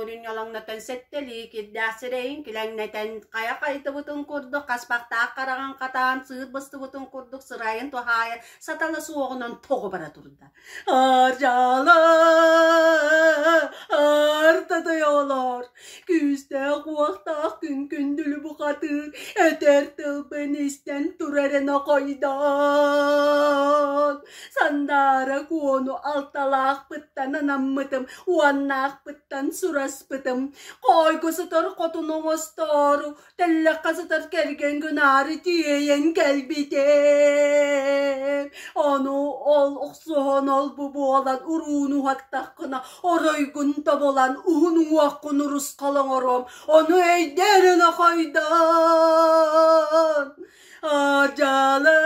үөнүн ньолоҥнотон сэттэлии кирдээх сирэйин килэҥнэтэн, хайа хайдыбытын курдук хаспахтаах хараҕын хатаан, сыыр быстыбытын курдук сырайын туһаайан сатала суоҕунан тоҕо бара турда. Ардьала, артатайолор, күүстээх-уохтаах күн күндүлү бухатыыр, этэр тылбын истэн турар энохойдоон. Сандаара Куону алталаахпыттан анаммытым, уоннаахпыттан сураспытым. Хоойго сытар хотун оҥостоору, тэллэххэ сытар кэргэн гынаары тиэйэн кэлбитим. Ону ол охсуһан ол-бу буолан урууну уһаттаххына, оройгун тобулан уһун уҥуоххун урусхал оҥоруом, ону өйдөөрүн охойдоон. Ардьалы,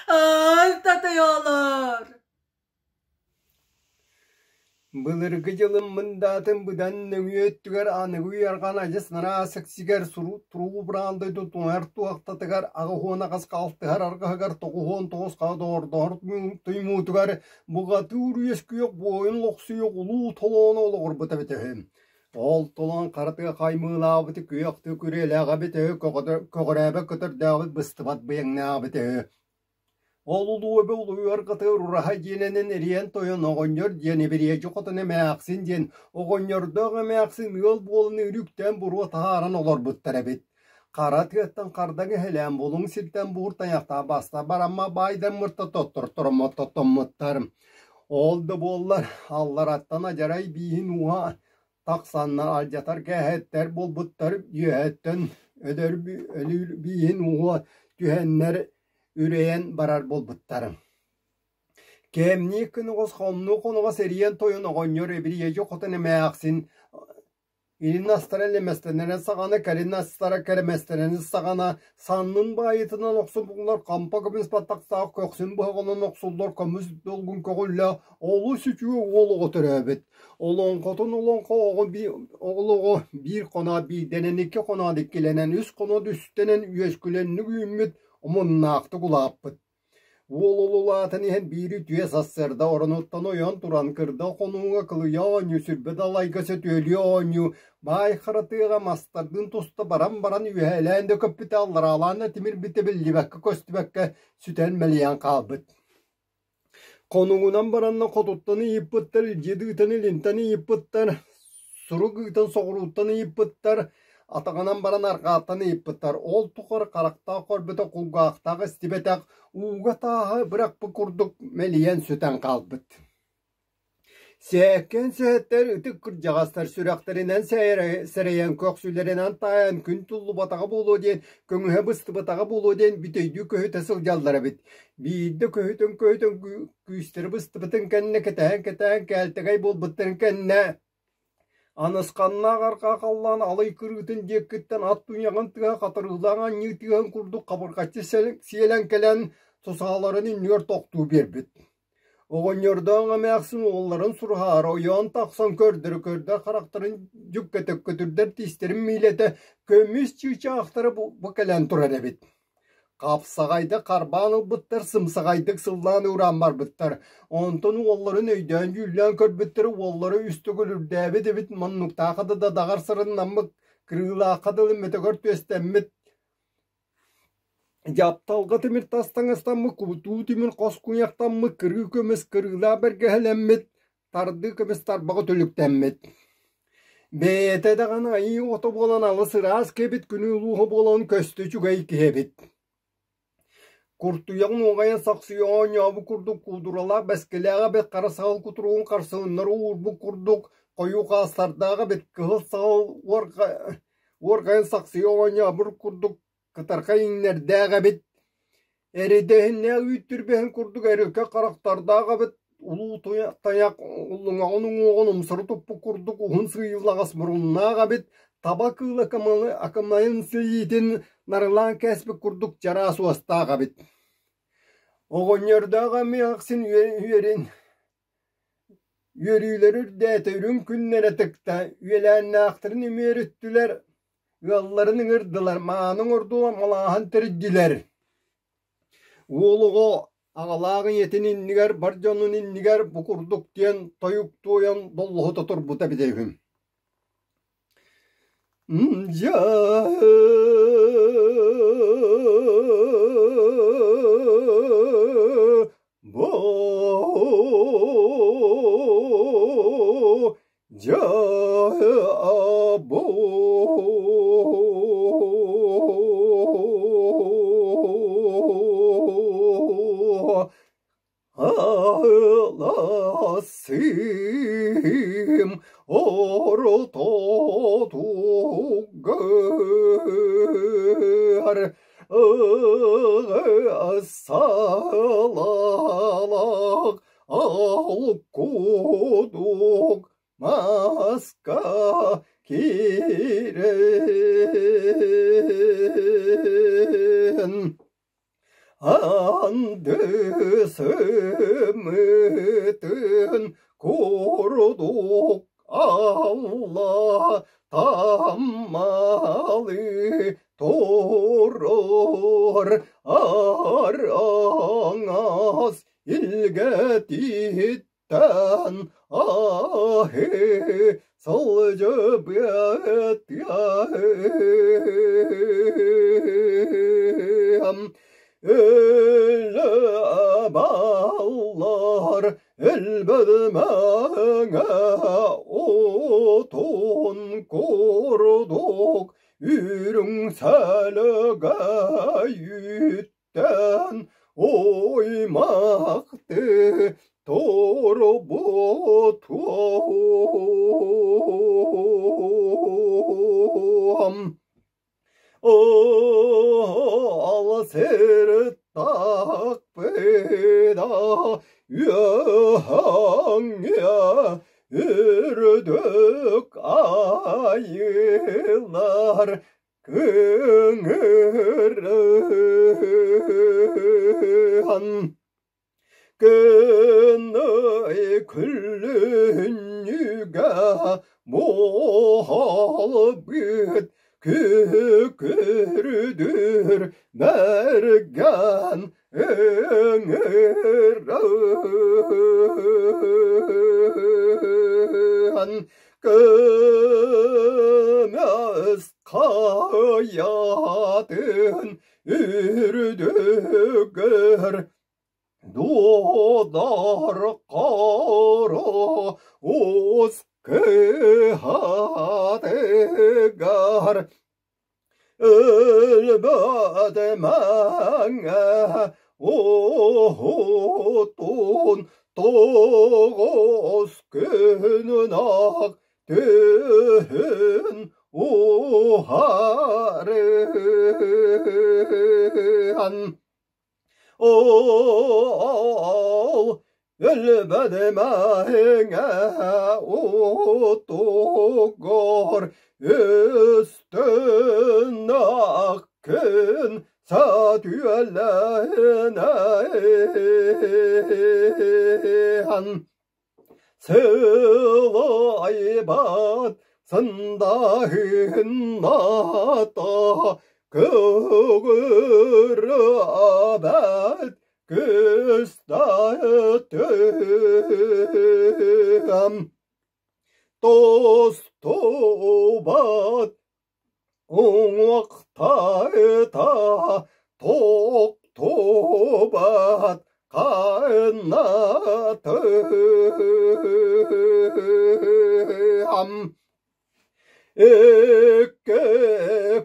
артатыйалар. Былыргы дьылым мындаатын быдан нөҥүө өттүгэр аныгы уйарҕан адьас нараас сиксигэр туруу быраан дойду туҥар туохтатыгар 88 алтыһар арҕаһыгар 99 хаҕа доҕордоһор туймуутугар бухатыыр үөскүөх буойун лохсуйуох улуу толооно олоҕурбута эбитэ үһү. Ол толоон хара тыа хаймыылаабыты күөхтүү күрүөлээх эбитэ үһү, көҕүрээбэт көтөрдөөҕүт быстыбат быйаҥнаах эбитэ үһү. Ол улуу эбэ улуйаргытыгар ураһа дьиэлэнэн эриэн тойон оҕонньор диэн эбириэдьи хотон эмээхсин диэн оҕонньордоох эмээхсин ыал буолан үрүктээн буруо таһааран олорбуттар эбит. Хара тыаттан хардаҥ эһэлээн булуҥ сиртэн буур тайахтаах баста барамма баайдаммытта тоттортормоттотоммуттар. Ол да буоллар аллараттан адьарай бииһин ууһа тахсаннар алдьатар кээһэттэр буолбуттар үөһэттэн өлөр өлүүр бииһин ууһа түһэннэр үрэйэн барар буолбуттар. Кэмниир күнүҕүс хомнуу хоноҕос эриэн тойон оҕонньор эбириэдьи хотон эмээхсин Илин астара элэмэстэнэрин саҕана, кэлин астара кэрэмэстэнэрин саҕана саннын баайыытынан охсуллар хампа көмүс баттахтаах көхсүн быһаҕынан охсуллар көмүс долгун көҕүллээх олус үчүгэй уол оҕо төрөөбүт. Олоҥхотун олоҥхо оҕо оҕолоҕо биир хоноот биирдэнэн, икки хоноот иккилэнэн, үс хоноот үстэнэн үөскүлэнник үүммүт, омуннаахтык улааппыт. Уол ол улаатан иһэн биир үтүө сарсыарда оронуттан ойон туран кырдал хонууга кылыйа оонньуу, сүрбэ далайга сөтүөлүү оонньуу, баай хара тыаҕа мастардыын туста баран-баран үөһээлээн да көппүтэ, аллараалаан да тимирбитэ биллибэккэ-көстүбэккэ сүтэн мэлийэн хаалбыт. Хонугунан баранна хотуттан ыйыппыттар, илдьит ыытан илинтэн ыйыппыттар, сурук ыытан соҕурууттан ыйыппыттар, атаҕынан баран арҕааттан ыйыппыттар. Ол тухары харахтаах көрбөтөх, кулгаахтаах истибэтэх, ууга тааһы бырахпыт курдук мэлийэн сүтэн хаалбыт. Сээккэн сэһэттэр ытык кырдьаҕастар сүрэхтэринэн сэрэйэн, көхсүлэринэн таайан күн туллубатаҕа буолуо диэн, көҥүһэ быстыбатаҕа буолуо диэн бүтэйдүү көһүтэ сылдьаллар эбит. Биирдэ көһүтэн-көһүтэн күүстэрэ быстыбытын кэннэ кэтэһэн-кэтэһэн кээлтэгэй буолбуттарын кэннэ Анысханнаах арҕаа халлаан алый кырыытын диэкиттэн ат туйаҕын тыаһа хатырыылаах анньыы тыаһын курдук хабырҕаччы сиэлэн кэлэн тусаһаларын иннигэр тохтуу биэрбит. Оҕонньордоох эмээхсин уолларын сураһаары ойоон тахсан көрдөрө-көрдөр харахтарын дьүккэтэ көтүрдэр тиистэрин миилэтэ көмүс чыычаахтара бу кэлэн турар эбит. Хапсаҕайдык харбаан ылбыттар, сымсаҕайдык сыллаан уураан барбыттар. Онтон уолларын өйдөөн-дьүүллээн көрбүттэр, уоллара үс төгүл үрдээбит эбит, муннуктаахха да дадаҕар сарыннаммыт, кырыылаахха дылы мөтөгөр түөстэммит, Дьапталга тимир тас таҥастаммыт, кубутуу тимир хос куйахтаммыт, кырыы көмүс кырыылаах бэргэһэлэммит, тардыы көмүс тарбаҕы түлүктэммит. Бэйэтэ даҕаны айыы оҕото буолан алыс ыраас кэбит күнү улууһа буолан көстө үчүгэй киһи эбит. Куртуйаҕын уоҕайан сахсыйа оонньообут курдук куудуралаах бэскилээх эбит, хара саҕал кутуругун харсыһыннары уурбут курдук хойуу хаастардаах эбит, кыһыл саҕал уорҕайын сахсыйа оонньообут курдук кытархай иҥнэрдээх эбит, эридэһиннээх үүт түрбэһин курдук эрилкэ харахтардаах эбит, улуу тайах уллуҥаҕын уҥуоҕун умсары туппут курдук уһун сыыйыллаҕас муруннаах эбит, таба кыыла акымайын силиитин нарылаан кээспит курдук чараас уостаах эбит. Оҕонньордоох эмээхсин үөрин Үөрүүлэрэ үрдээтэ, үрүҥ күннэрэ тыкта, үөлээннээхтэрин үмүөрүттүлэр, ыалларын ыҥырдылар, мааны оҥордулар, малааһын тэрийдилэр. Уол оҕо Аҕалаах ийэтин иннигэр, бар дьонун иннигэр бу курдук диэн тойук туойан доллоһута турбута эбитэ үһү. Дьэ бу дьэ бу Аласым ортотугар салалах алкудук маска киирэн Анды сымытын курдук алла таммалы турur араҥас илгэтиттэн аһы сылдьыбытым Өлө баллар өлбөт мэҥэ отун курдук үрүҥ сэлэгэ үүттэн оймахты турбутум. Ол сырыттахпына үөһэҥҥэ үрдүк айыылар кыҥырыһан Кынай күлүнньүгэ буолбут күкүрдүр мэргэн ыҥыран көмөс хайатын үрдүгэр Дуодар хара ус кыһатыгар өлбөт мэҥэ уһутун тоҕус күнүнэх түһүн уһарыан Ол өлбөт мэҥэ утугар үстүнэх күн сатүөлэнэн Сылайбат сындаһынната көгүрүбэт күстэтим тостубат Уҥуохтайта тохтубат ханнатыам Икки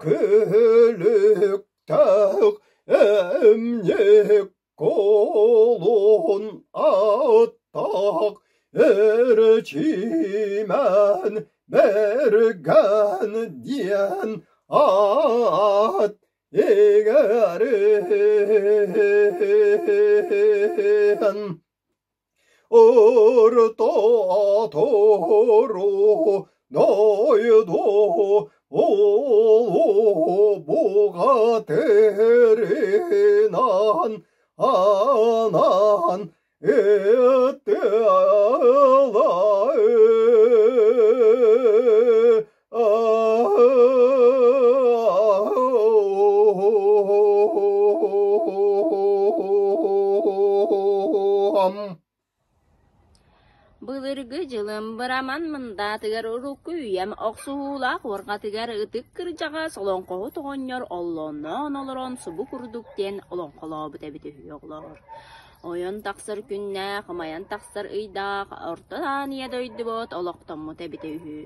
күлүктээх эмньик кулун аттаах Эрчимэн Бэргэн диэн аат иҥэрин Орто туру дойду улуу бухатырынан анаан Араман мындаатыгар урукку үйэм охсуһуулаах уорҕатыгар ытык кырдьаҕас олоҥхоһут оҕонньор оллоонноон олорон субу курдук диэн олоҥхолообут эбит үһү оҕолоор. Ойон тахсар күннээх, ымайан тахсар ыйдаах Орто Аан дойдубут олохтоммут эбитэ үһү.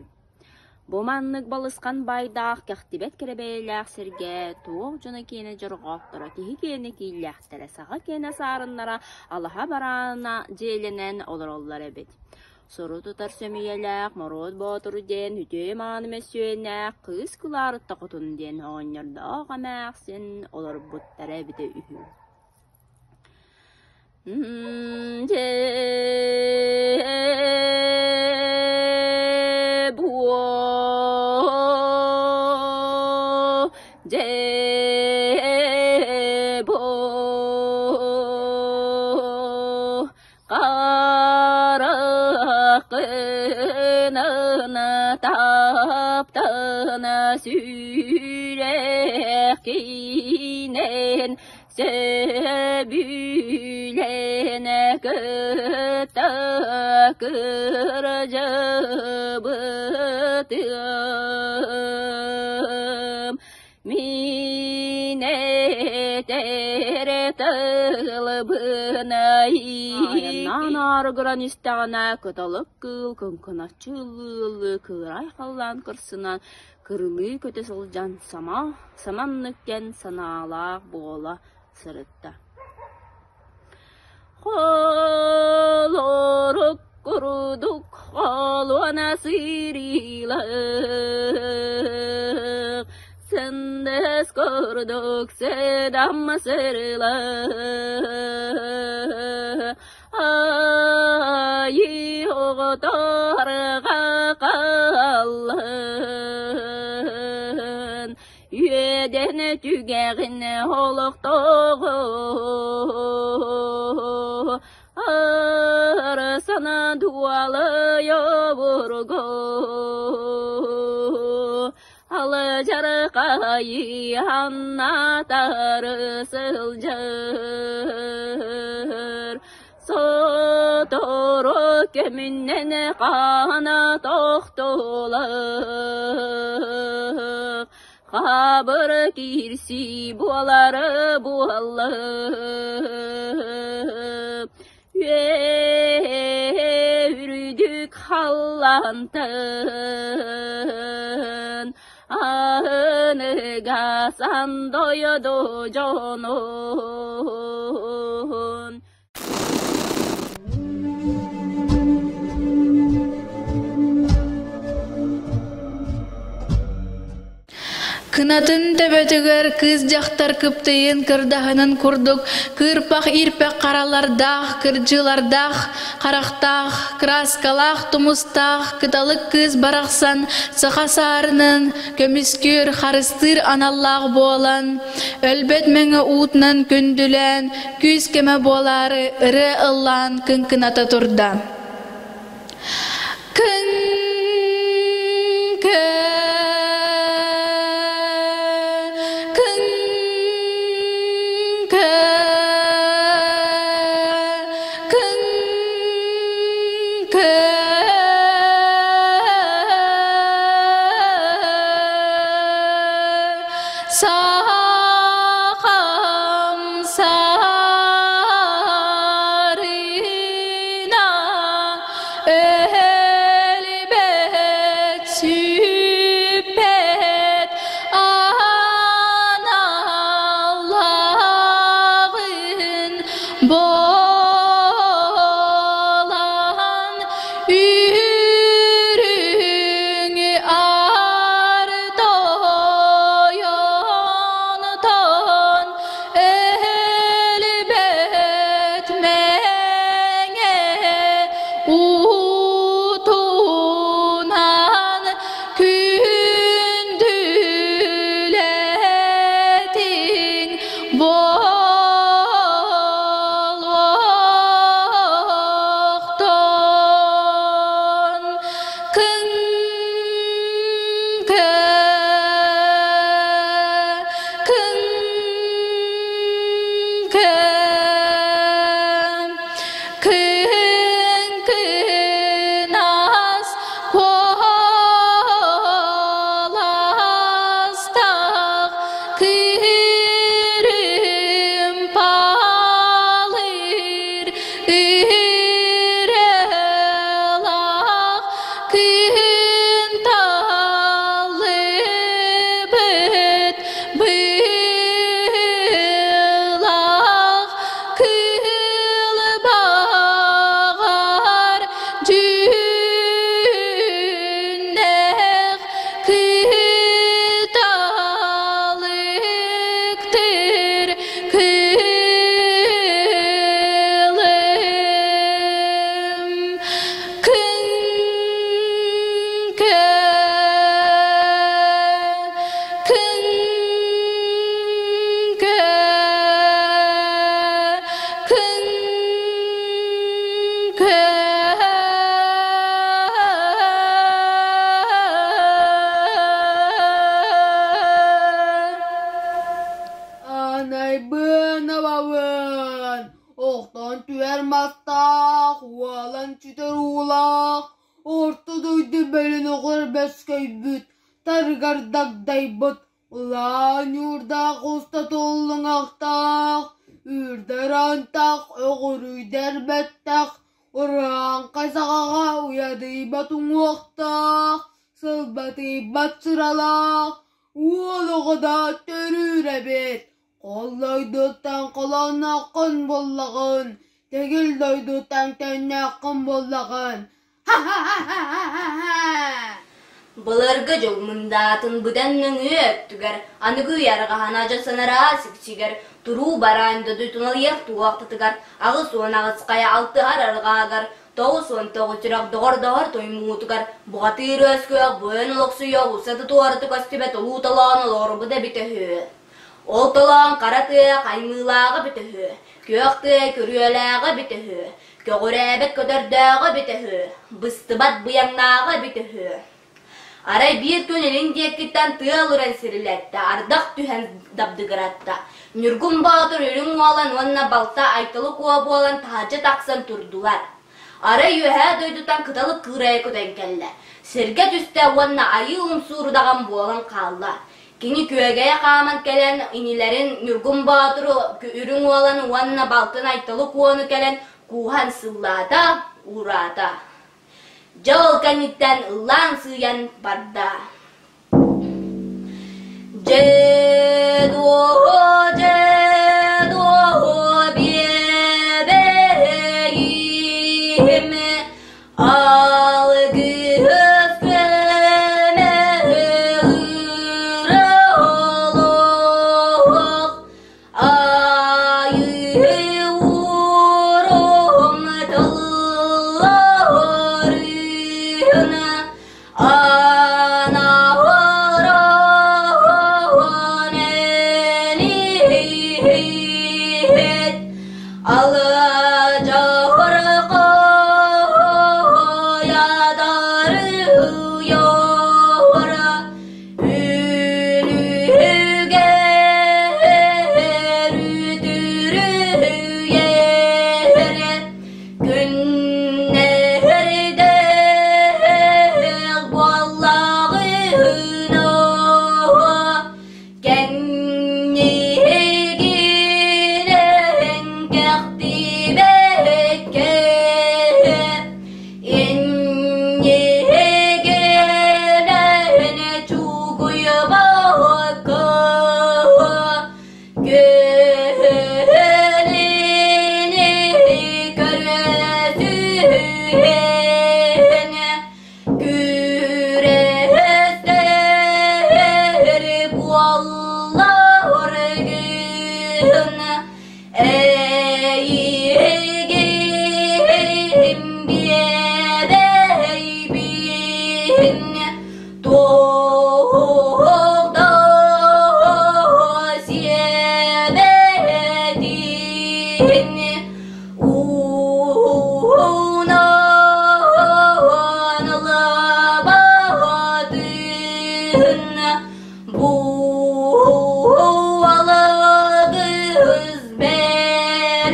Бу маннык балысхан баайдаах, кэхтибэт кэрэ бэйэлээх сиргэ туох дьоно киэнэ дьорҕоотторо, киһи киэнэ кииллээхтэрэ, саха киэнэ саарыннара алаһа бараана дьиэлэнэн олороллор эбит. Сору тутар сөмүйэлээх Моруот Боотур диэн үтүө-мааны мөссүөннээх Кыыс Кылаарытта Хотун диэн оҕонньордоох эмээхсин олорбуттара эбитэ үһү. Таптана сүрэхкинэн Сөбүлэнэ кытта кырдьыбытым, мин этэр тылбын Айаннаан аарыгыран истэҕинэ, кыталык кыыл кыҥкыначчы ыллыы-ыллыы кыырай халлаан кырсынан кырылыы көтө сылдьан сама саманнык диэн санаалаах буола сырытта. Холорук курдук холуона сырыылаах, сындыс курдук сыдам сырылаах, Айыы оҕоторго хааллын, үөдэн түгэҕин олохтооҕу арсана дуолайа бургу Алдьархайы сылдьар, сотору кэминэн хаана тохтуулах, хабыр киирсии буолар буолла. Үрдүк халлаантан аһыныга сандойду дьонун. Кынатын төбөтүгэр кыыс дьахтар кыптыйын кырдаһынын курдук кыырпах иирпэх харалардаах, кырдьыылардаах, харахтаах, кырааскалаах тумустаах кыталык кыыс барахсан саха саарынын көмүскүүр, харыстыыр аналлаах буолан, өлбөт мэҥэ уутунан күндүлээн, күүс-көмө буолаары ырыа ыллаан кыҥкыната турда. Сахам сарына өлбөт сүппэт аналлааҕын буолан үрүҥ ар тойон. Тарыгар дагдайбыт улаан ньуурдаах уста туллуҥахтаах, үүрдэр антах, өҕүрүйдэр бэттэх, урааҥхай саҕаҕа уйадыйбат уҥуохтаах, сылбатыйбат сыралаах, уол оҕо да төрүүр эбит, Ол дойдуттан холооннооххун буллаҕын, тэгил дойдуттан төннөөххүн буллаҕын. Ха-ха-ха-ха-ха! Былыргы дьыл мындаатын быдан нөҥүө өттүгэр, аныгы үйэ арҕаһана дьон сиксигэр, туруу бараан додуйтуналыйар туохтатыгар, 88 хайа алтыһар арҕаагар, 99 сүрэх доҕордоһор тоймуутугар, буҕатыыр үөскүөх, буойан олохсуйуох, уса тутуораты көстүбэт улуу толоон олорбут эбитэ үһү. Ол толоон хара тыа хаймыылааҕа эбитэ үһү, күөх тыа күрүөлээҕэ эбитэ үһү, көҕүрээбэт көтөрдөөҕө эбитэ үһү, быстыбат быйаҥнааҕа эбитэ үһү. Арай биир күн илин диэкиттэн тыал үрэн сирилэттэ, ардах түһэн дабдыгыратта. Ньургун Боотур үрүҥ уолан уонна балта Айталы Куо буолан таһырдьа тахсан турдулар. Арай үөһээ дойдутан кыталык кыырайа көтөн кэллэ. Сиргэ түстэ уонна айыы умсуурудаҕан буолан хаалла. Кини күөгэйэ хааман кэлэн инилэрин Ньургун Боотуру, Үрүҥ Уоланы уонна балтын Айталы Куону кэлэн кууһан сыллаата, уураата. Дьэ ол кэнниттэн ыллаан сыыйан барда. Дьэ дуо, дьэ дуо, биэбэйим, Алгыс көмө олох, Айыы урум тылларын Анаһорон элиһит Аладьархойадарыйора Үлүгэр үтүрүйэр Күннэрдээх буоллаҕына Кэннигинэн кэхтибэккэ, иннигинэн чугуйбакка, күөлүнү көрөтүһэн Күрэстэр буолларгын эйигин биэбэйбин туох да сиэбэтин Уунан ылабатын буалыгыз бэлэҕин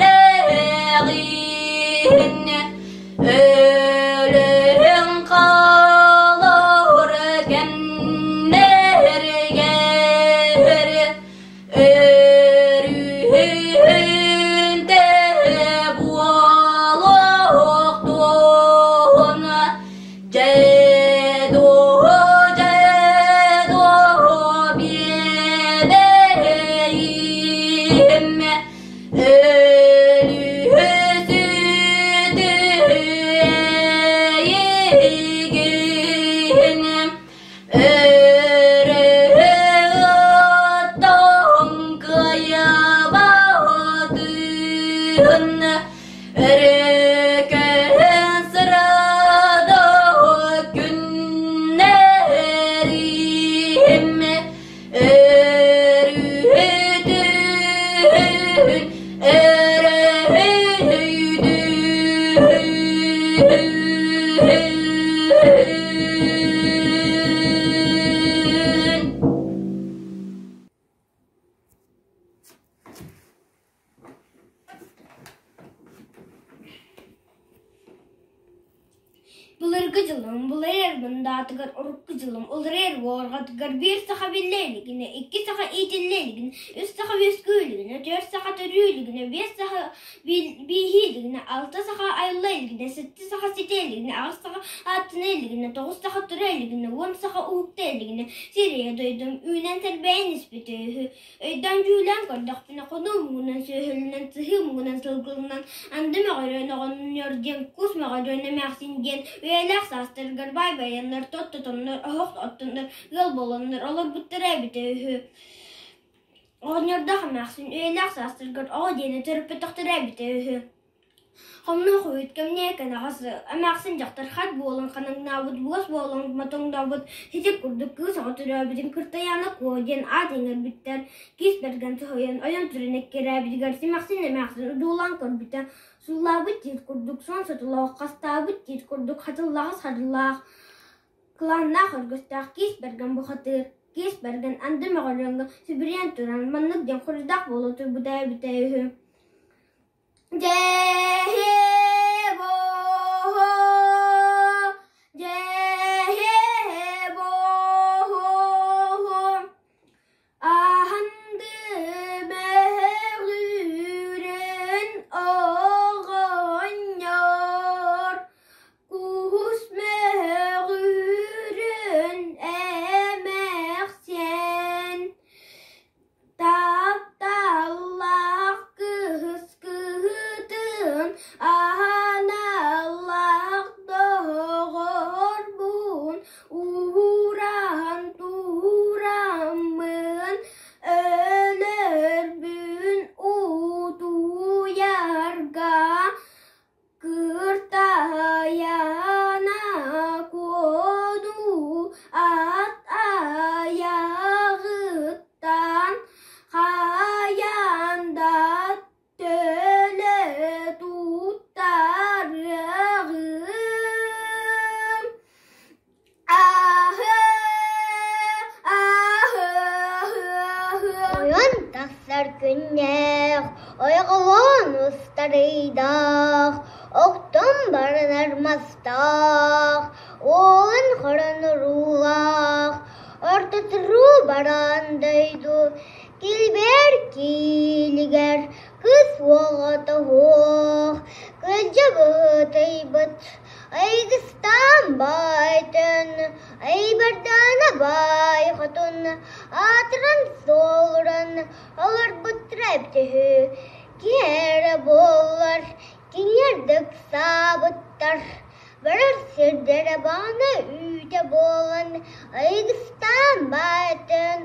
өлөн хаалар кэмнэргэр Өрүһүнтэ буолуохтун, дьэ дуо, дьэ дуо биэбэйим, өлүһүсүтү эйигин Өрөһөттон кыайабатын, өрөкөһөн сырада күннэрим, өрүһүтүн өрөһүйдүн. Былыргы дьылым былайар мындаатын. мындаатыгар урукку дьылым уларыйар уорҕатыгар биир саха биллэ илигинэ, икки саха иитиллэ илигинэ, үс саха үөскүү илигинэ, түөрт саха төрүү илигинэ, биэс саха бииһии илигинэ, алта саха айылла илигинэ, сэттэ саха ситэ илигинэ, аҕыс саха ааттана илигинэ, тоҕус саха тура илигинэ, уон саха уһукта илигинэ, сир-ийэ дойдум үүнэн-сэрбэйэн испитэ үһү. Өйдөөн-дьүүлээн көрдөхпүнэ, хонуу муҥунан сүөһүлүнэн, сыһыы муҥунан сылгылынан, анды мөҕөрүөн оҕонньор диэн, кус мөҕөрүөн эмээхсин диэн үйэлээх саастарыгар баай байаннар, тот тотоннор, оһох оттоннор, ыал буоланнар олорбуттара эбитэ үһү. Оҕонньордоох эмээхсин үйэлээх саастарыгар оҕо диэни төрөппөтөхтөрө эбитэ үһү. Хомнуох уһут кэмниэ кэнэҕэс эмээхсин дьахтар хат буолан ханаҥнаабыт, буос буолан мотоҥнообут, ситик курдук кыыс оҕо төрөөбүтүн Кыртайаана Куо диэн аат иҥэрбиттэр. Киис бэргэн соһуйан ойон туран эккирээбитигэр симэхсин эмээхсин одуулаан көрбүтэ, сууллаабыт диир курдук суон сотолоох, хастаабыт диир курдук хатыллаҕас харылаах, кылааннаах өргөстөөх киис бэргэн бухатыыр. Киис бэргэн анды мөҕөрүөҥҥэ сүбүрүйэн туран маннык диэн хоруйдаах буола турбута эбитэ үһү. Оҕонньор Куһус мөҕүрүн эмээхсиэн Тапталлаах кыыс кыһытын аһаналлаах доҕорбун ууран тураммын өлөрбүн утуйарга Кыртайаана куону ат айаҕыттан хайаан да төлө туттарыаҕым. Аһы, аһы, Ойон тахсар күннээх, ойоҕолоон устар ыйдаах, охтон баранар мастаах, уолун хорон уруулаах, ортотуруу бараан дойду килбиэр киилигэр кыыс уоҕа тоһуох, кырдьа быһыытыйбыт Айгыстаан баайтын, айбардаана баай хотун, аатыран-суолуран олорбуттара эбитэ үһү. Киһи эрэ буоллар, киниэрдик саабыттар. Барар сирдэрэ баҕана үүтэ буолан, Айгыстаан баайтын,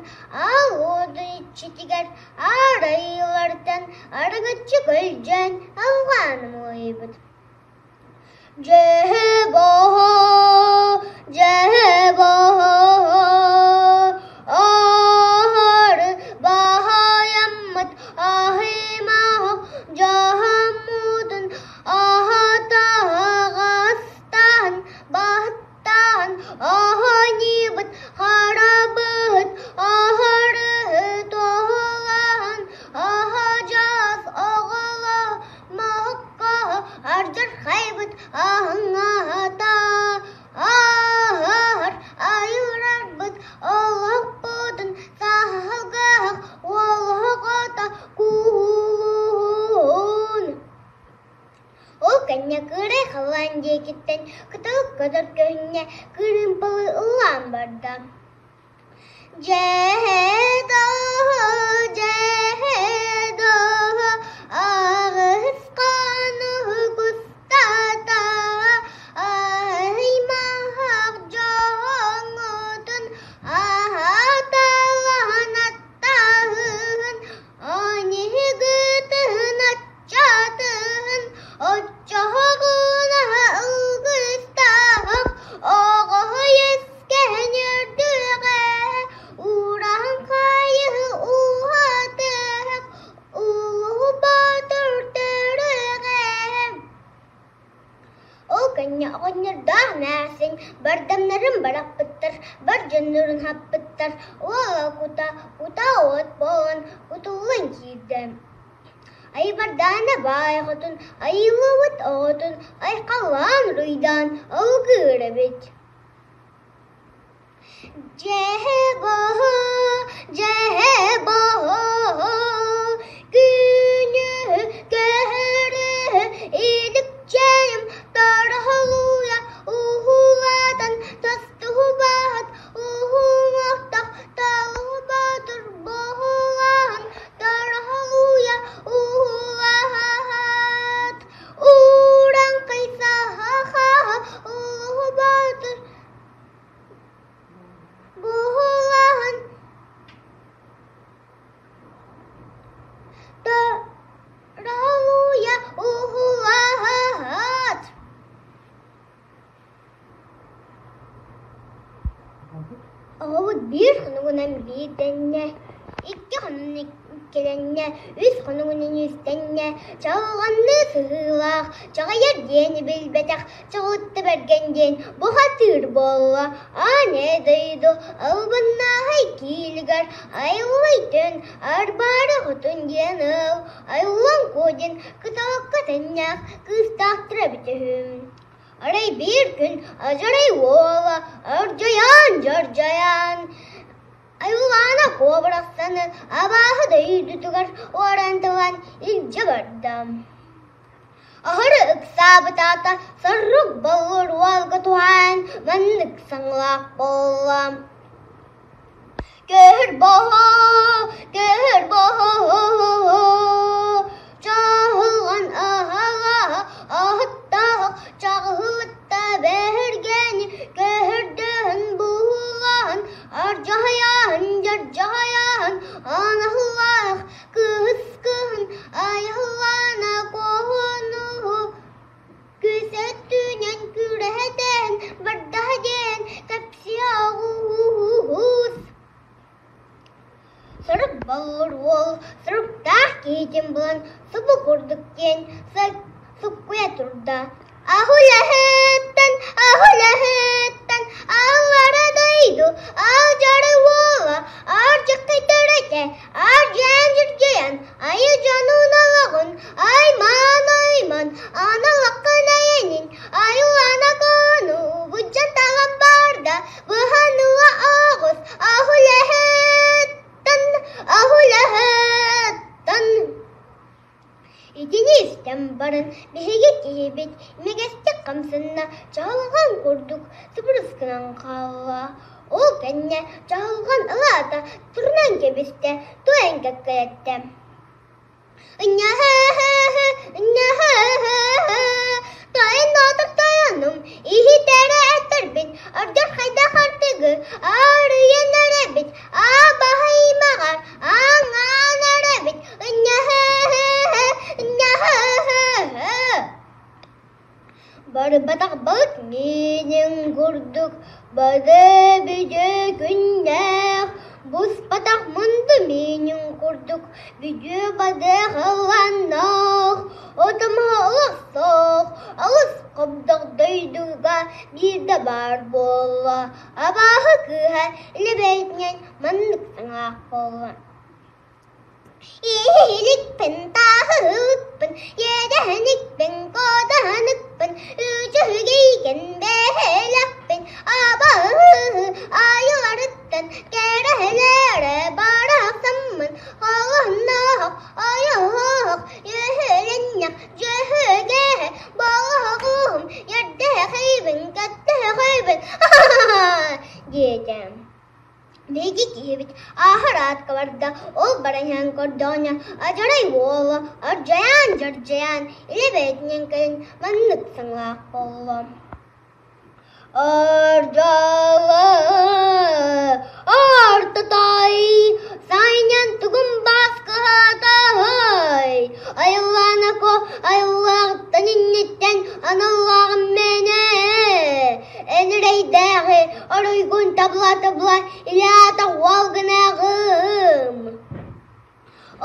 аал уотун иччитигэр аар айыылартан арыгыччы көлдьөөн алҕаан амалыйбыт. Дьэһэ-баһа, дьэһэ-баһа, аһары баһайаммыт аһыймаһах дьаһаммытын аһатаҕастаан баһыттаан аһаньыбыт харабыт аһарыһы туһулаан аһадьас оҕолоох Моһукка ардьархайбыт аһыҥаһата ааһар айырарбыт олохпутун саһылгаһах уолуһуҕата куһулуһун. Ол кэннэ кыырай халлаан диэкиттэн кытыл көтөр көһүннэ кырыымпалы ыллаан барда. Дьэһэ-доо, дьэһэ-доо, аҕыс хонук устата аймах дьоҥҥутун аһаталаһан аттаһын, аньыгытын аччатыһын, оччоҕуна ылгыстаах оҕо үөскээн үрдүҕэ ураһын хайыы уһатыах улуу боотур төрүөҕэ. Ол кэннэ оҕонньордоох эмээхсин бардамнарын барахпыттар, бар дьоннорун хаппыттар, уола кута, кута уот буолан кутуллан киирдэ. Айбардаана баай хотун айыллыбыт оҕотун айхаллаан уруйдаан алгыыр эбит. Дьэһэ боһо, дьэһэ боһо, күнү көһөрө иликчэйим тороһолуйа уһулатан тостуһубаһыт уһуҥуохтах талуһубатыр боһулаһын тороһолуйа уһулаһат Ураҥхай саха улуһубатыр Буһулаһын Торолуйа уһулаһат Оҕобут биир хонугунан биирдэннэ, икки хонугунан иккилэннэ, үс хонугунан үстэннэ, чаҕылҕанныы сыһыылаах, чаҕыйар диэни билбэтэх Чаҕылытта Бэргэн диэн бухатыыр буолла, аан ээ дойду албыннааһай киилигэр айыллай түн, арбаары хотун диэн ыал, айыллан куо диэн кыталыкка тэҥнээх кыыстаахтара эбитэ үһү. Арай биир күн Адьарай уола Ардьайаан Дьардьайаан Айыллаана куобарахсаны абааһы дойдутугар уоран тылан илдьэ барда. Аһары ыксаабыт аата соррук боллур уолга туһаан маннык саҥалаах буолла: Көһөр боһо, көһөр боһо, чаһылҕан аһалаһа аһыттаах чаҕыһытта бэһиргэни көһөрдөһөн буһулаһан ардьаһайаһын дьардьаһайаһын анаһылаах Кыыс кыһын айыллаана куоһунуһу Күүс өттүнэн күрэһэтэн бардаһа диэн кэпсиэҕуус Сырык боллур уол сырыктаах киһитин булан субу курдук диэн суккуйа турда Аһулаһыттан, аһулаһыттан аллара дойду алдьары уола ардьыккай төрөтө, ардьаан дьүрдьүйэн, айы дьонун олоҕун, аймаан айман, аналаккын эйэнин, айылана кону, будьан талан барда, быһаныла оҕус, аһулаһыттан, аһулаһыттан. Итини истэн баран биһиги киһибит имигэстик хамсанна, чаҕылҕан курдук субурус гынан хаалла. Ол кэннэ чаҕылҕан ылаата турунан кэбистэ, туойан кэккэлэттэ. Ынньаһы-һы-һы, ынньаһы-һы-һы, тойон доотор тойонум, иһитэрэ этэрбин, ордор хайдах артыгы арыйан эрэбит, абаһыймаҕар Аҥаан эрэбит, ынньаһы-һы-һы, ынньаһы-һы-һы. Барбатах балык миинин курдук бары бүдү күннээх, буспатах мунду миинин курдук бүдү бадыахыланнаах, отомоһо олохсоох, алыс хобдох дойдуга биирдэ баар буолла. Абааһы кыыһа илэбэйтинэн маннык саҥаах буолла: Иһиликпин, тааһыһыкпын, иэдэһиникпин, куодаһыныкпын, үчүгэйгин бэһэлэхпин, абаһы айыларыттан кэрэһэлэрэ барахсаммын, холонноох, ойоһоох, үөһүлэннэх, дьөһүгэһэ, болоһоҕум, ердэһэхийбин, көттөһөхөйбүн, диэтэ. Биһиги киһибит ааһар аатка барда, ол баран иһэн көрдөҕүнэ, адьарай уола ардьайаан-дьардьайаан илэ бэйэтинэн кэлэн маннык саҥалаах буолла: Ардьала, артатай, сайынан тугум бааскаһатаһай, айыллаанако айыллааҕыттан инниттэн аналлааҕым мэнэ Энэрэйдээҕи оройгун табла-табла илэ-аата уол гыныаҕым.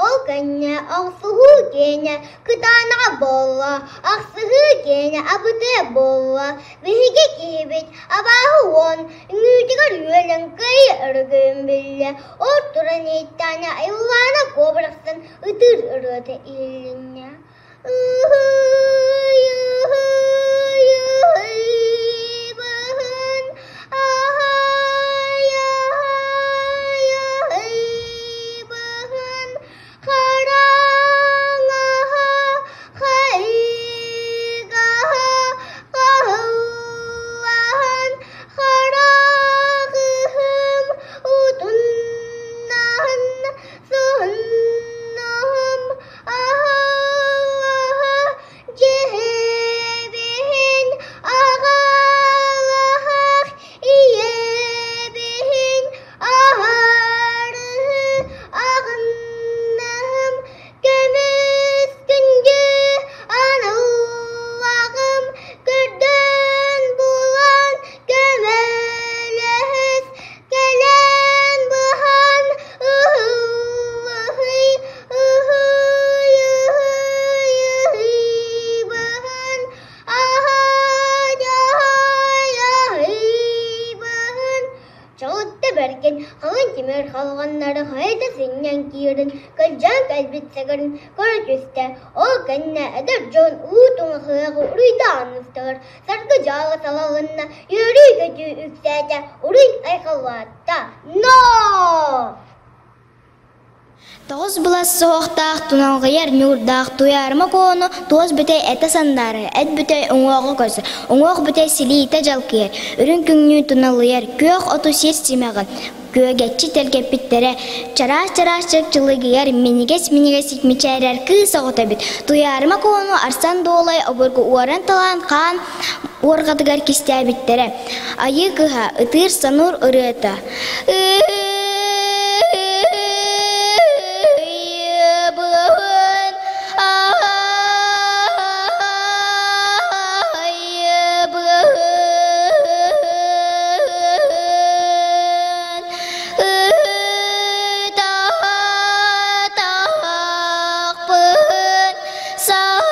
Ол кэннэ охсуһуу киэнэ кытаанаҕа буолла, ахсыһыы киэнэ абытыа буолла. Биһиги киһибит абааһы уон үҥүүтүгэр үөлэн кыайыы өрөгөйүн биллэ. Ол туран иһиттэҕинэ айыллаана куобарахсан ытыыр ырыата иһилиннэ. Ыһый, ыһый, ыһый, быһын, аһай, Халыҥ тимир халҕаннары хайыта сынньан киирэн, кырдьан кэлбит сэгэрин көрө түстэ. Ол кэннэ эдэр дьон уу туҥахыаҕы уруйдаан ыстылар, саргы-дьаалы салалынна, үөрүү-көтүү үксээтэ, уруй айхаллаата. Но! Тоҕус былас суһуохтаах, туналҕыйар ньуурдаах Туйаарыма Куону туос бүтэй этэ сандаарар, эт бүтэй уҥуоҕа көсөр, уҥуох бүтэй силиитэ дьалкыйар, үрүҥ күҥнүү туналыйар, күөх оту сир симэҕин күөгэччи тэлгэппиттэрэ, чараас-чараас чыпчылыгыйар, минигэс-минигэс мичээрэр кыыс оҕото эбит. Туйаарыма Куону Арсан Дуолай обургу уоран-талаан хаан уорҕатыгар кистээбиттэрэ. Айыы кыһа, ытыыр-сануур ырыата. Ыйыбын, айыбын, ытаатахпын Санаарҕаатын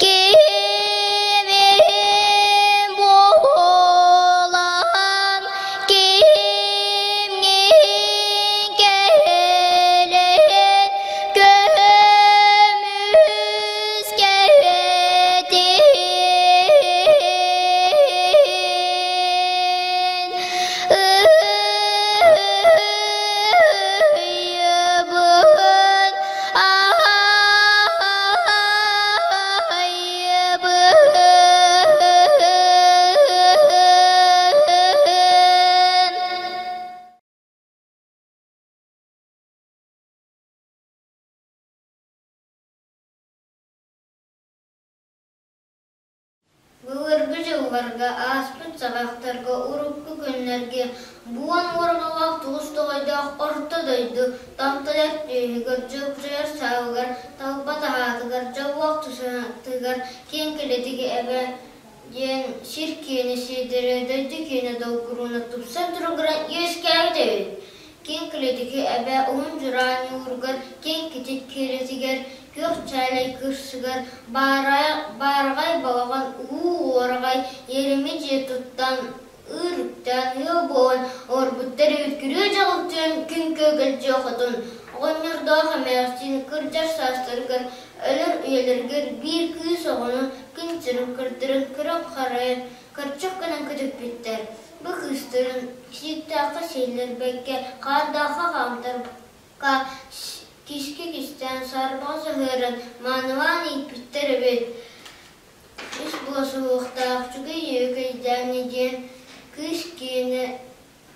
кимим буолан кимҥин кэлэн көмүскэтин Ыйыбын, айыбын. Былыргы дьылларга, ааспыт саҕахтарга, урукку күннэргэ буон уорҕалаах тугус тоҕойдоох орто дойду томтойор түөһүгэр, дьылдьыйар саалыгар, талба таһаатыгар, дьоллоох тусаһатыгар киэҥ килэтиги эбэ диэн сир киэнэ сиэдэрэ, дойду киэнэ долгурууна тупсан туругуран үөскээбит эбит. Киэҥ килэтики эбэ уһун дьураа ньууругар, киэҥ китит киэрэтигэр, күөх чээлэй кырсыгар, баараҕай балаҕан уу уораҕай иэримэ дьиэ туттан, ыыр үктээн ыал буолан олорбуттар эбит күрүө дьаҕылтыан күн күөгэлдьиэ хотун, оҕонньордоох эмээхсин кырдьар саастарыгар, өлөр үйэлэригэр биир кыыс оҕону күн сирин көрдөрөн көрөн-харайан көрчөх гынан көтүппүттэр. Бу кыыстарын сииктээххэ сиэллэрбэккэ, хаардаахха хаамтарбакка, киски кистээн, саарбаҕа саһыаран, маанылаан ииппиттэр эбит. Үс буолсуһуохтаах үчүгэй үөкэйдээни диэн кыыс киэнэ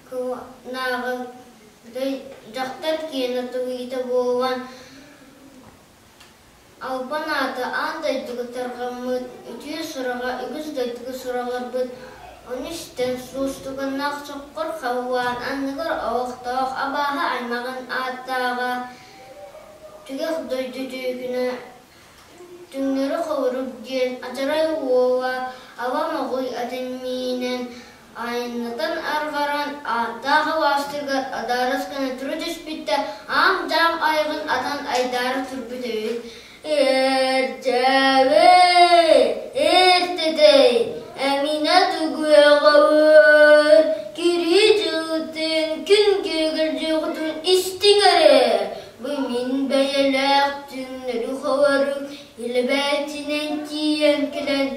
кылнааҕы дьахтар киэнэ тугуйта буолан Албан аата аан дойдуга тарҕаммыт, үтүө сураҕа үгүс дойдуга сураҕырбыт, ону истэн суостуганнаах соххор халлаан анныгар олохтоох абааһы аймаҕын ааттааҕа түгэх дойду түөкүнэ түҥнэри холорук диэн адьарай уола ала моҕуй атын миинэн Айаннатан арҕаран, ааттаах алаастарыгар адаарыс гына тура түспүттэ, аам-дьаам айаҕын атан айдаара турбут эбит. Эрчэбэй, эртэтэй, эминэ тугуйаҕабын, кирии дьылытын, күн күөгэл дьуохутун истиҥ эрэ, бу мин бэйэлээх түҥнэри холорук илэбээтинэн тиийэн кэлэн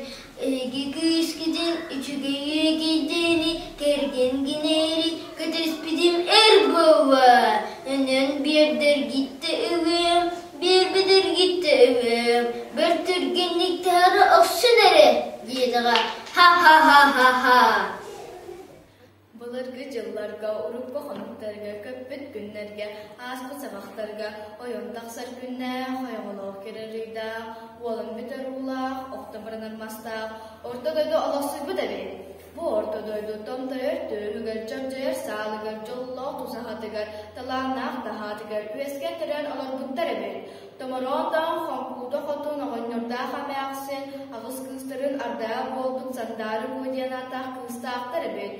Эһиги кыыскытын үчүгэйи кийдиини кэргэн гинээри көтүспүтүм эр буолла. Онон биэрдэргиттэ ылыам, биэрбэтэргиттэ ылыам, бэр түргэнник таһара охсун эрэ диэтэҕэ ха-ха-ха-ха-ха. Былыргы дьылларга, урукку хонуктарга, көппүт күннэргэ, ааспыт сабахтарга ойон тахсар күннээх, ойоҕолоох кэрэрыйдаах, уолан бүтэр уулаах, охто баранар мастаах орто дойду олохсуйбут эбит. Бу орто дойду томтойор түөһүгэр, чордьойор саалыгар, дьоллоох тусаһатыгар, талааннаах таһаатыгар үөскээн төрөөн олорбуттар эбит. Томороон даҕан хоҥкууда хотун оҕонньордоох эмээхсин аҕыс кыыстарын ардаҕа буолбут Сандаары Куо диэн ааттаах кыыстаахтар эбит.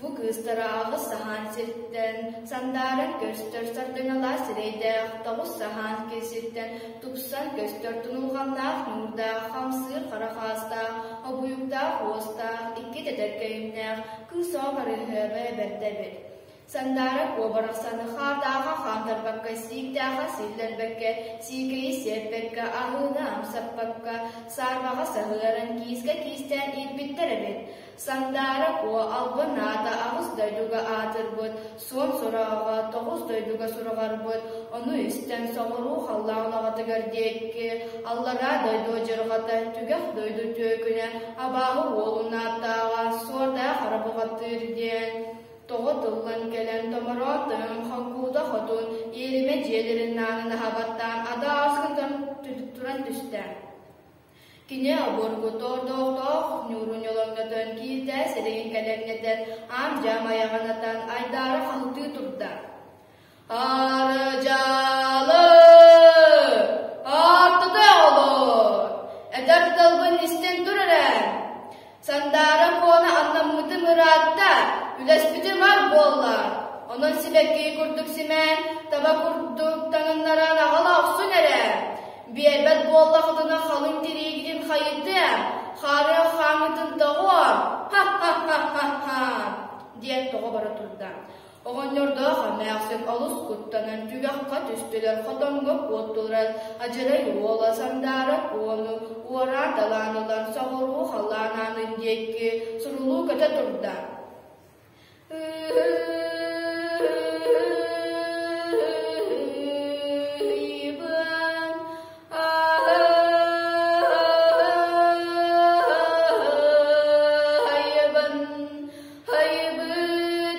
Бу кыыстара аҕыс саһаан сиртэн сандааран көстөр сардаҥалаах сирэйдээх, тоҕус саһаан сиртэн тупсан көстөр тунулҕаннаах ньуурдаах, хамсыыр хара хаастаах, обуйуктаах уостаах, икки тэтэркэйимнээх кыыс оҕо барыһыаба бэрдэ эбит. Сандаара куо барахсаны хаардааҕа хаамтарбакка, сииктээхэ силлэрбэккэ, сиикэйи сиэппэккэ, аһыыны амсаппакка, саарбаҕа саһыаран киискэ киистээн ииппиттэр эбит. Сандаара Куо албын аата аҕыс дойдуга аатырбыт, суон сураҕа тоҕус дойдуга сураҕарбыт, ону истэн соҕуруу халлаан аҕатыгар диэки аллараа дойду адьырҕата, түгэх дойду түөкүнэ, абааһы уолун ааттааҕа, суордаах хара бухатыыр диэн тоҕо тыллан кэлэн томороон тойон хоҥкуута хотун иэримэ дьиэлэрин аанын аһа баттаан адаас гынан туран түстэ. Кини обургу тордоохтоох ньуурун ньолоҥнотон киирдэ, сирэйин кэлэҥнэтэн, аам-дьаам айаҕын атан, айдаара хаһытыы турда: «Арыдьаалы! Ааттата олор! Эдэр тылбын истэн тур эрэ! Сандаара Куона аннаммытым ыраатта, үлэспитим ар буолла. Онон сибэкки курдук симээн, таба курдук таҥыннаран аҕала охсун эрэ. Биэрбэт буоллахытына халыҥ тириигитин хайытыа, хаарыах хааммытын тоҕуо, ха-ха-ха-ха-ха!» диэн тоҕо бара турда. Оҕонньордоох эмээхсин олус куттанан түгэххэ түстүлэр, хотоҥҥо куоттулар, адьарай уола Сандаара Куону уораан талаан ылан соҕуруу халлаан аанын диэки сурулуу көтө турда.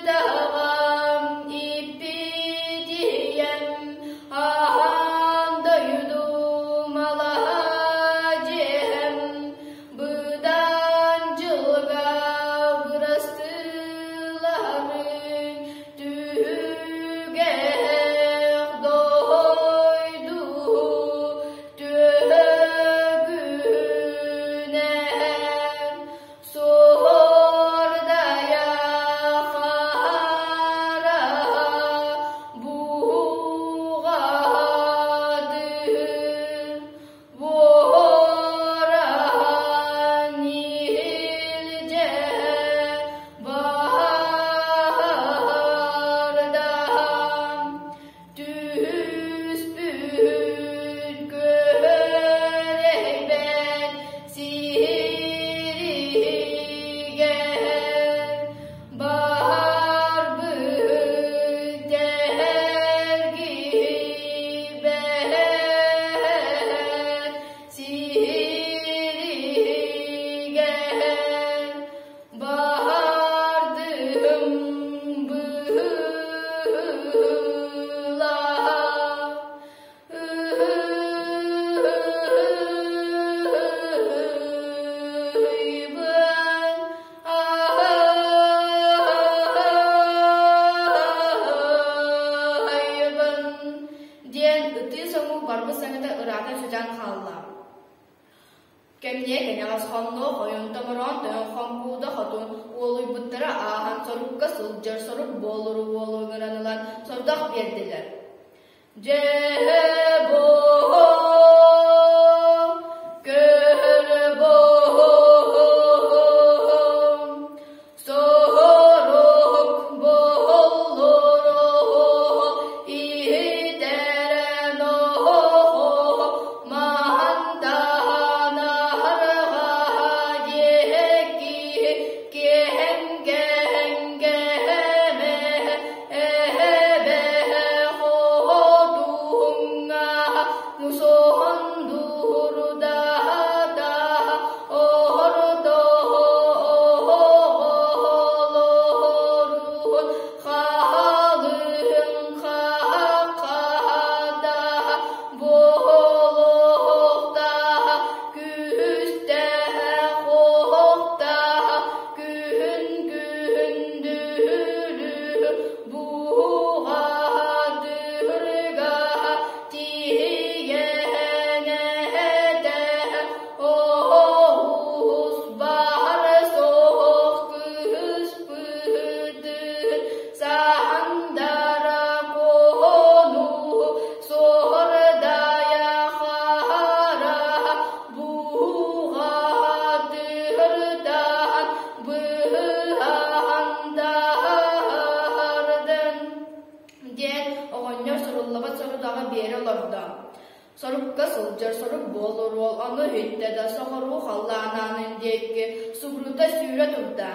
Хайбытаҕам иппитийэм аһаан дойдум алаһа дьиэм быдан дьылга бырастыылаһарыҥ түһүгэх дойду түһүгүнэн Суордайа хара буҕаатыһын буоран иһилдьэ баһардаһан Түспүт көһөрөйбөт сиһиригэр барбыт тэһэргийбэт сиһиригэр Баардым быһыылаах ыһыйбын аһыйбын диэн ытыы соҥуу барбыт саҥата ыраата сүтэн хаалла. Кэмниэ кэнэҕэс хоннуох ойун томороон тойон хоҥкууда хотун уолуйбуттара ааһан сорукка сылдьар сорук буолуру уолу ыҥыран ылан сордох биэрдилэр. Дьэ боо көр боо Сорук буоллуруһу иһитэрэн оһоҕо маһантаһан аһарҕаһа диэки киэһэм кэһэҥгэһэмэ эһэбэһэ хоһотуһуҥҥа. Хоруол ону иһиттэ да соҕуруу халлаан аанын диэки субурута сүүрэ турда.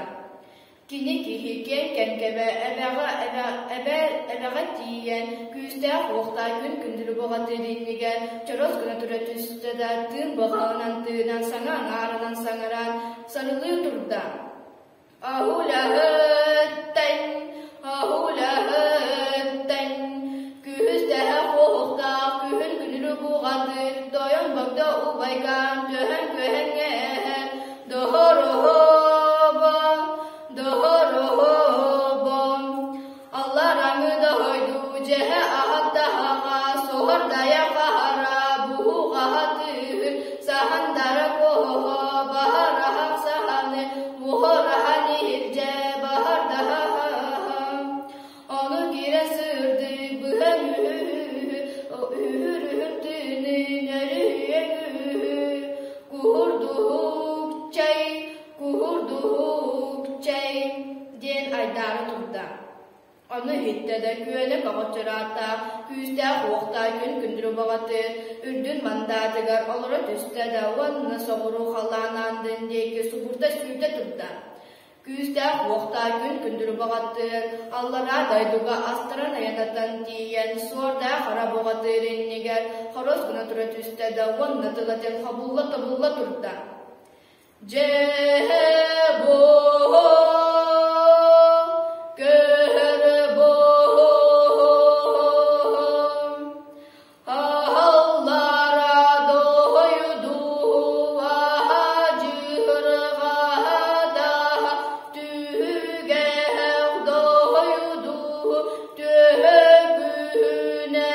Кини киһи киэҥ кэҥкэбэ эбэҕэ эбэ эбэҕэ тиийэн күүстээх уохтаах күн күндүлү бөҕөтүн иннигэр чорос гына тура түстэ да тыын быҕаҕынан тыынан саҥа аҥаарынан саҥаран сарылыы турда. Аһулаһыттан, аһулаһыттан, күһүстэһэ хуоһуктаах күһүн күнүлү буҕатыр, тойон богдо убайгаан төһөн күөһэҥҥээһэн, доһоруһобо, доһоруһобо. Аллараҥы дойду дьэһэ аһаттаһаҕа, соһор дайа хаһара, буһуҕаһа тыыһы, саһандара куоһоһо, баһараһа саһаны, буһораһан иһирдьэ, баһардаһа Ону киирэ сырдыы, быһа үһү, үһүр-үһүр тыыны, нөрүһүйэн үһү, куһурдуһук чэй, Куһурдуһук, чэй диэн айдаара турда. Ону иһиттэ да күөнэ көҕөччөр ааттаах, күүстээх уохтаах күн күндүрү баҕаты үрдүн мандаатыгар олоро түстэ да уонна соҕуруу халлаан аандын диэки субурда сүүрдэ турда. Күүстээх уохтаах күн күндүрү баҕатыыр аллараа дойдуга астаран айанатан тиийэн суордаах хара бөҕөтүр иннигэр хорос гына тура түстэ да уонна тылатын хобулла-тобулла турда. Дьэ бу көһөр бу аһаллара дойду аһадьыһырҕаһата түһүгэх дойду түһүгүнэ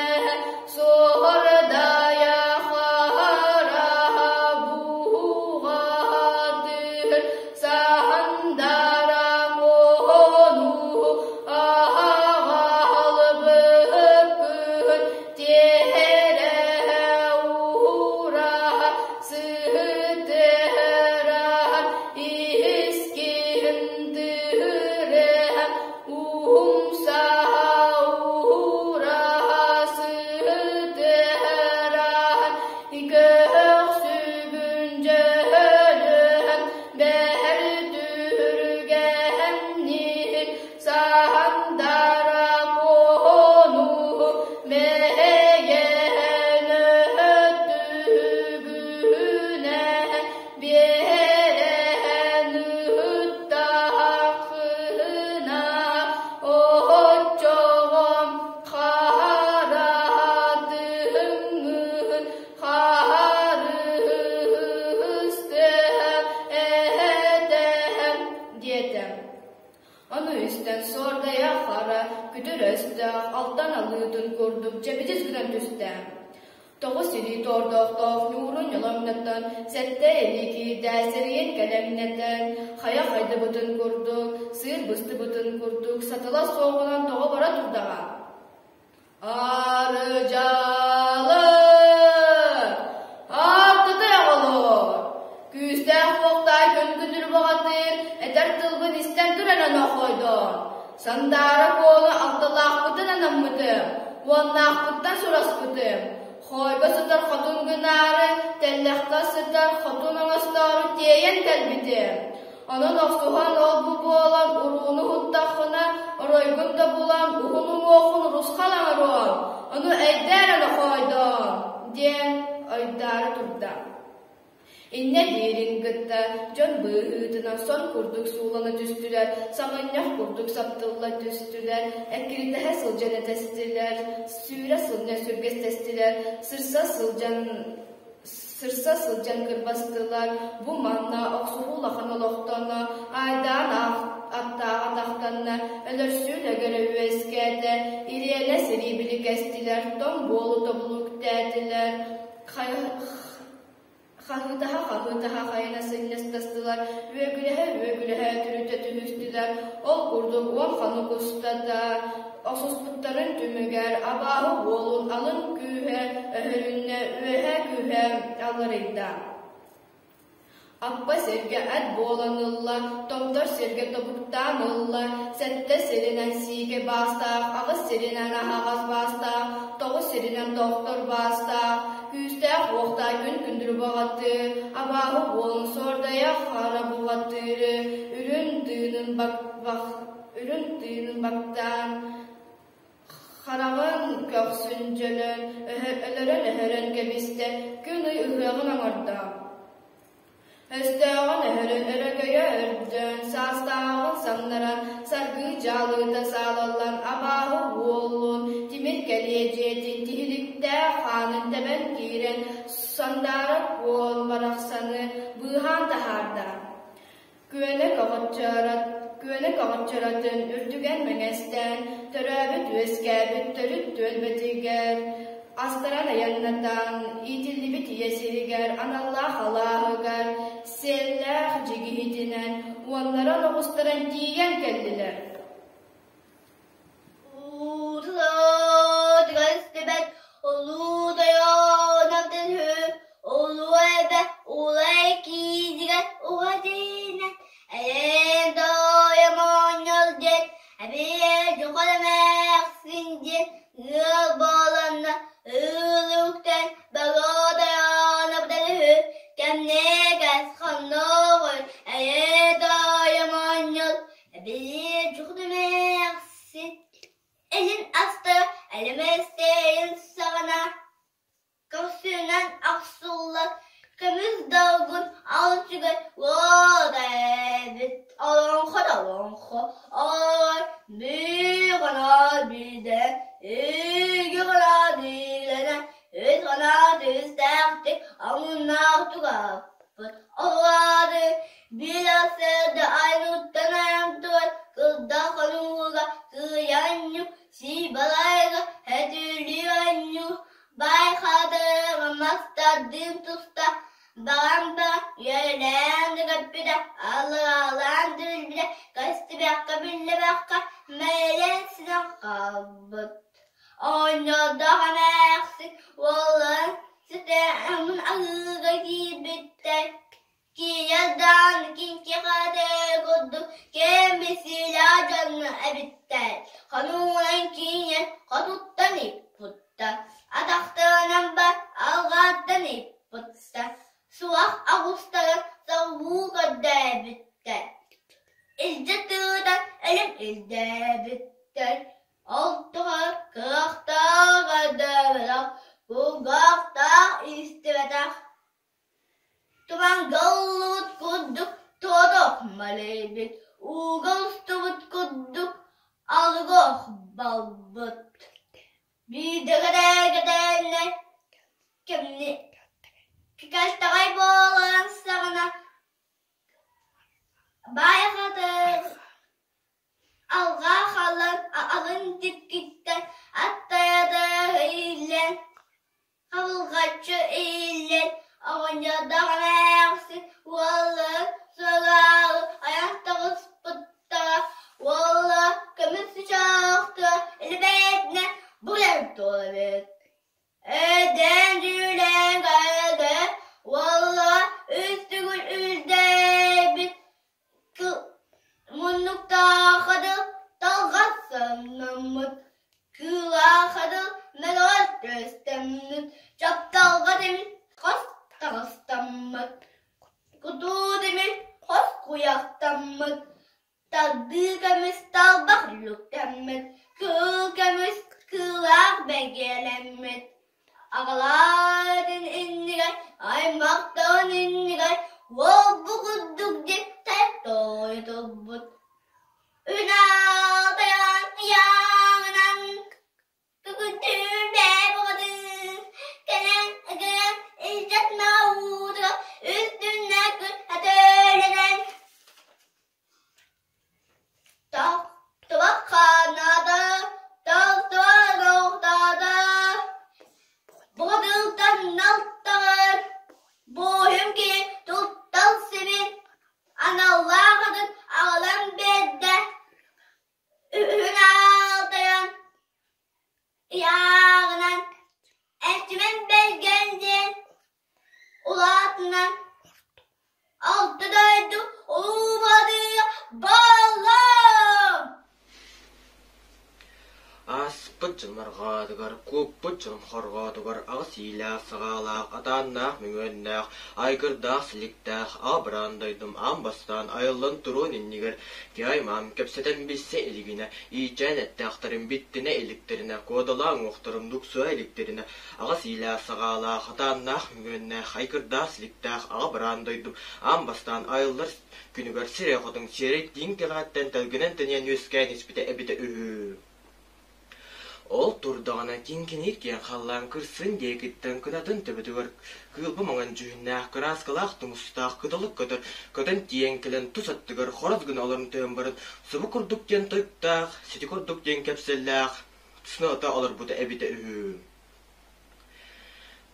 Суордайа хараха буһуҕаһатыыр саһандара муону аһаҕалбыһыккын тиэрэһэ уураһа сыһытыраһа искиһин тыырэһэ Уһумсаһа уураһа сыһытыраһа көхсүгүн дьөһөлөһөн бэһэр түһүргэһэмниир саһандара куону мэһэйэһэн өттүгүнэ биэрэһэн ыттаххына оччоҕом хараатыҥҥын хаарыстыһа этэһэм диэтэ. Ону истэн суордайа хара күтүр өстөөх алтан алыытын курдук дьэбидис гынан түстэ. Тоҕус илии тордохтоох ньуурун ньолоҥнотон, сэттэ илии киирдэ сэрийэн кэлэҥнэтэн, хайа хайдыбытын курдук, сыыр быстыбытын курдук сатала суоҕунан тоҕо бара турдаҕа. Арыдьаалы! Аартытай оҕолоор! Күүстээх уохтаах күн-күнүр баҕатыыр, этэр тылбын истэн туран онохойдоон, Сандаара Куону алталаахпытын анаммытым, уоннаахпыттан сураспытым, хоойго сытар хотун гынаары, тэллэххэ сытар хотун оҥостоору тиэйэн кэлбитим. Онон охсуһан ол-бу буолан урууну уһуттаххына, оройгун да булан уһун уҥуоххун урусхал оҥоруом, ону өйдөөр онохойдоон, диэн ойдоору турда. Инньэ диирин кытта дьон быыһыытынан сон курдук суулана түстүлэр, саҕынньах курдук саптылла түстүлэр, эккиритэһэ сылдьан этэстилэр, сүүрэ сылдьан сүргэстэстилэр, сырса сылдьан сырса сылдьан кырбастылар, бу манна охсуһуу улахан олохтоно, айдаан аттааҕа тахтанна, өлөрсүү лэгэрэ үөскээтэ, ириэнэ сириибили кэстилэр, тоҥ буолу тобулу үктээтилэр, Хаһыытаһа-хаһыытаһа хайана сынньастастылар, үөгүлэһэ-үөгүлэһэ түрүтэ түһүстүлэр. Ол курдук уон хонук устата охсуспуттарын түмүгэр абааһы уолун алын күүһэ өһүлүннэ, үөһэ күүһэ алларыйда. Аппа сиргэ эт буолан ылла, томтор сиргэ тобуктаан ылла, сэттэ сиринэн сиикэй баастаах, аҕыс сиринэн аһаҕас баастаах, тоҕус сиринэн тохтор баастаах, күүстээх уохтаах күн күндүрү баҕатыыр, абааһы уолун суордайа хара буҕатыыры, үрүн тыынын бак, үрүн тыынын бактаан, Хараҕын көхсүн дьөлөн, өлөрөн-өһөрөн кэбистэ, күн-ый ыһыаҕын оҥордо. Өстөөҕүн өһөрөн өрөгөйө өрдөөн, саастааҕын самнаран, саргыы дьаалыта саалаллан абааһы уолун тимир кэлиэдьийэтин тиһиликтээх хаанын тэбэн киирэн Сандаара Куон барахсаны быыһаан таһаарда. Күөнэ көҕөччөрөтүн үрдүгэр мэҥэстээн, төрөөбүт-үөскээбит төрүт түөлбэтигэр астаран айаннатан, иитиллибит ийэ сиригэр аналлаах алааһыгар сиэллээх дьигиһитинэн уоннаран оҕустаран тиийэн кэллилэр. Уутугар улуу тойон үһү, улуу эбэ улай киизигэр уһатыынан, эйээн тойон моонньол диэн, эбиэ дьухал эмээхсин диэн ыал буоланна ыал үктэн бөҕө тойон үһү, кэмнэгэс хонноҕой эйэ тойон моонньол, эбиэ дьухал эмээхсин Илин астара элэмэстэйин саҕана көхсүнэн охсуллар көмүс долгун алчыгар уота эбит олоҥхо да олоҥхо ой биир гына биирдэ икки гына биирдэнэ үс гына түстээхтик омуннаахтык ааппыт оҕолоро биир сырда айнуттан айантыгар кылдах хонууга кыайанньу сии балайга хэтүүлүү анньу баай хатырыга мастардыын туста баҕам баҕа үөрэлээн да көппүтэ аллаалаан да билбитэ көстүбэххэ биллибэххэ мэйэлээн синэн хаалбыт Оонньоодох эмээхсин уолларын ситэ аһыыга киирбиттэр Киирэр даҕаны кинтиэхэ курдук кэм бисиилээх дьоҥҥо эбиттэр Хонуунан киинэн хотуттан ыыппыттар, атахтарынан бар алҕааттан ыыппыттар, суох оҕустарын салгыы көрдөөбүттэр, илдьэ тыытан өлөн ирдээбиттэр Ол тухары кыахтаах өйдөөбөтөх, кулгаахтаах истибэтэх Туманга ыллыбыт курдук туотох мэлийбит, ууга устубут курдук алыга балбыт. Биирдэ кэтээ-кэтээннэ кэмни кэлтэҕэй буолан саҕана баай хатыр Алҕаа халлан алын дьиккиттэн аттайа иһиллэн, хабылҕаччы иһиллэн, оҕонньордоох эмээхсин уолларын суолаалы айан таҕыспыттара, уолла көмүс чыычаахтара илбээтинэн буран туолар эбит. Эдэн дьүүлээн кэлгэ уолла Уорҕаатыгар, куоппут дьон хорҕоотугар аҕыс иилээх-саҕаалаах, атааннаах мөҥүөннээх, айгырдаах-силиктээх аҕа-быраан дойдум аан бастаан айыллан туруон иннигэр киһи-аймаҕым кэпсэтэн билсэ илигинэ, иичээн эттээхтэрин биттинэ иликтэринэ, куодалаан уҥуохтарын дуксуһа иликтэринэ, аҕыс иилээх-саҕаалаах, атааннаах мөҥүөннээх, айгырдаах-силиктээх аҕа-быраан дойдум аан бастаан айыллар күнүгэр сирэй хотун сиэрэй тииҥ тилэҕиттэн тэлгэнэн тэнийэн үөскээн испитэ эбитэ үһү. Ол турдаҕына киҥкиниир киэҥ халлаан кырсын диэкиттэн кынатын төбөтүгэр кыылба маҥан дьүһүннээх кырааскалаах тумустаах кыталык көтөр көтөн тиийэн кэлэн тус аттыгар хорос гына олорон түһэн баран субу курдук диэн тойуктаах, сити курдук диэн кэпсэллээх сыната олорбута эбитэ үһү.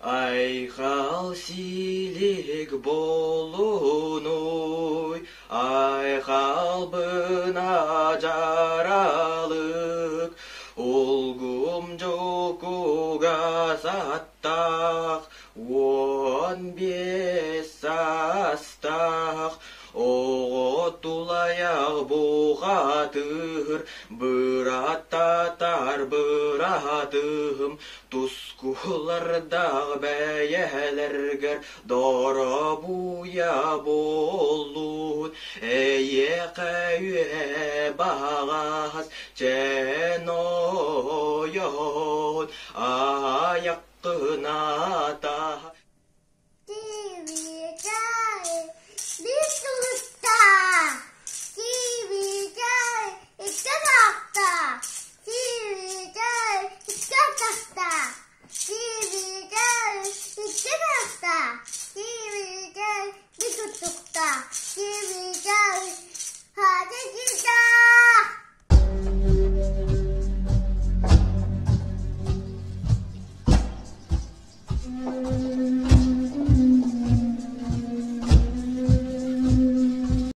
Айхал силик болунуй, айхалбына дьаралык, улгум дьукуга саттах, 15 саастаах, оҕо тулайах бухатыыр, быраттатар быраатым, Тускулардаах бэйэлэргэр доробуйа буоллун, эйиэхэ үөһэ баҕас чэн ойоһон, айаххын атаҕын.